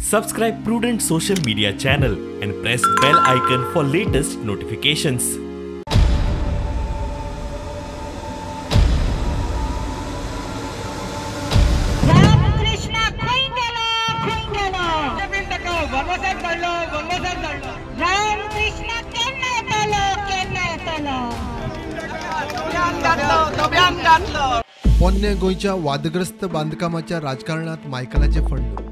Subscribe Prudent social media channel and press bell icon for latest notifications. पोन्ने गोंयच्या वादग्रस्त बांदकामाच्या राजकारणात मायकलाचे fund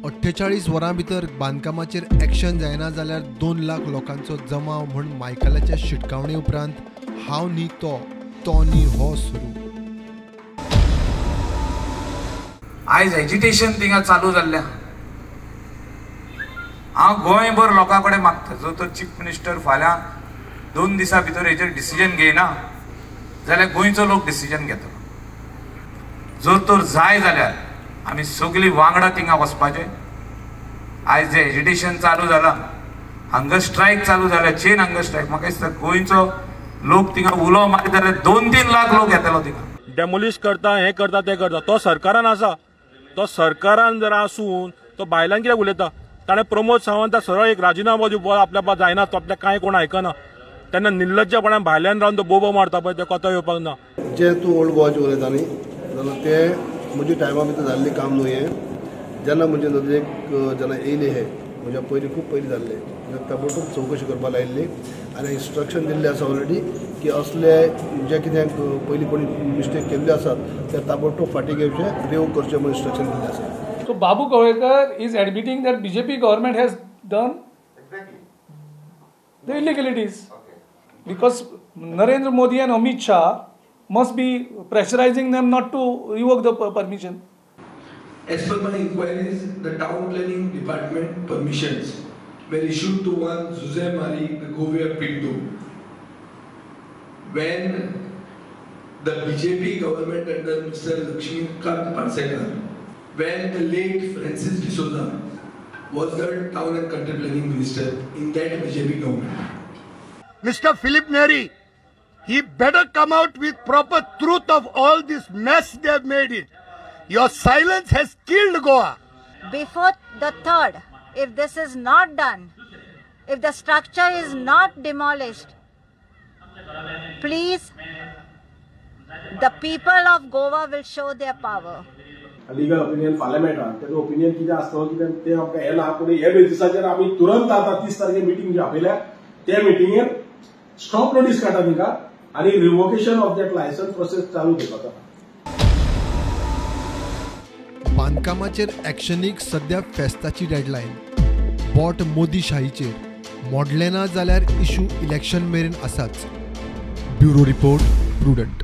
48 वरां भितर बांदकामाचेर एक्शन जायना जाल्यार 2 लाख लोकांचो जमाव म्हूण मायकलाच्या शिटकावणे उपरांत हांव न्ही तो, तो न्ही हो सुरू. आयज एजिटेशन थिंगा चालू जाल्लें. हांव गोंयभर लोकां कडेन मागता, जो तो चीफ मिनिस्टर फाल्यां 2 दिसां भितर हेचेर डिसिजन घेयना जाल्यार गोंयचो लोक डिसिजन घेतलो. जर तर जाय जाल्यार आमी सगळीं वांगडा थिंगा वचपाचें. आयज जें एजिटेशन चालू जालां, हंगर स्ट्रायक चालू जाल्या, चेन हंगर स्ट्रायक, म्हाका दिसता गोंयचो लोक थिंगा उलो मारीत जाल्यार 2-3 लाख लोक येतलो थिंगा. डेमोलिश करता, हें करता, तें करता, तो सरकारान आसा, तो सरकारान जर आसून तो बायलांक कित्याक उलयता? ताणें प्रमोद सावंत सरळ एक राजिनामो दिवपा आपल्या जायना, तो आपल्याक कांय कोण आयकना. तेन्ना निर्लज्जपणान भायल्यान रावन तो बोबो मारता पळय, तें कोता येवपाक ना. जे तूं ओल्ड गोवाचें उलयता न्ही जाल्यार तें म्हज्या टायमा भितर जाल्लें काम न्हू हें. जेन्ना म्हजे नदरेक जेन्ना येयलें हें, म्हज्या पयलीं खूब पयलीं जाल्लें, ताबडतोब चवकशी करपाक लायिल्ली आनी इन्स्ट्रक्शन दिल्लें आसा ऑलरेडी की असले जे कितें पयलीं कोणी मिस्टेक केल्ले आसात ते ताबडतोब फाटीं घेवचे, रिवोक करचे म्हूण इन्स्ट्रक्शन दिल्लें आसा. So Babu Kavlekar is admitting that BJP government has done the illegalities because Narendra Modi and Amit Shah must be pressurizing them not to revoke the permission. As per my inquiries, the town planning department permissions were issued to one Jose Mari Govia Pinto. When the BJP government under Mr. Lakshmikant Parsekar, when the late Francis D'Souza was the town and country planning minister in that BJP government. Mr. Philip Neri, he better come out with proper truth of all this mess they have made it. Your silence has killed Goa. Before the 3rd, if this is not done, if the structure is not demolished, please, the people of Goa will show their power. Legal opinion फाल्यां मेळटा, तेजो opinion कितें आसतलो कितें तें आमकां हें ना. पूण हे बेजिसाचेर आमी तुरंत आतां 30 तारखेर मिटींग जी आपयल्या त्या मिटिंगेर स्टॉप नोटीस काडटा तांकां आनी revocation of that licence process चालू करपाचो. बांदकामाचेर एक्शनीक सद्या फेस्ताची डेडलायन. बोट मोदी शाहीचेर मोडलें ना जाल्यार इशू इलेक्शन मेरेन आसाच. Bureau report, Prudent.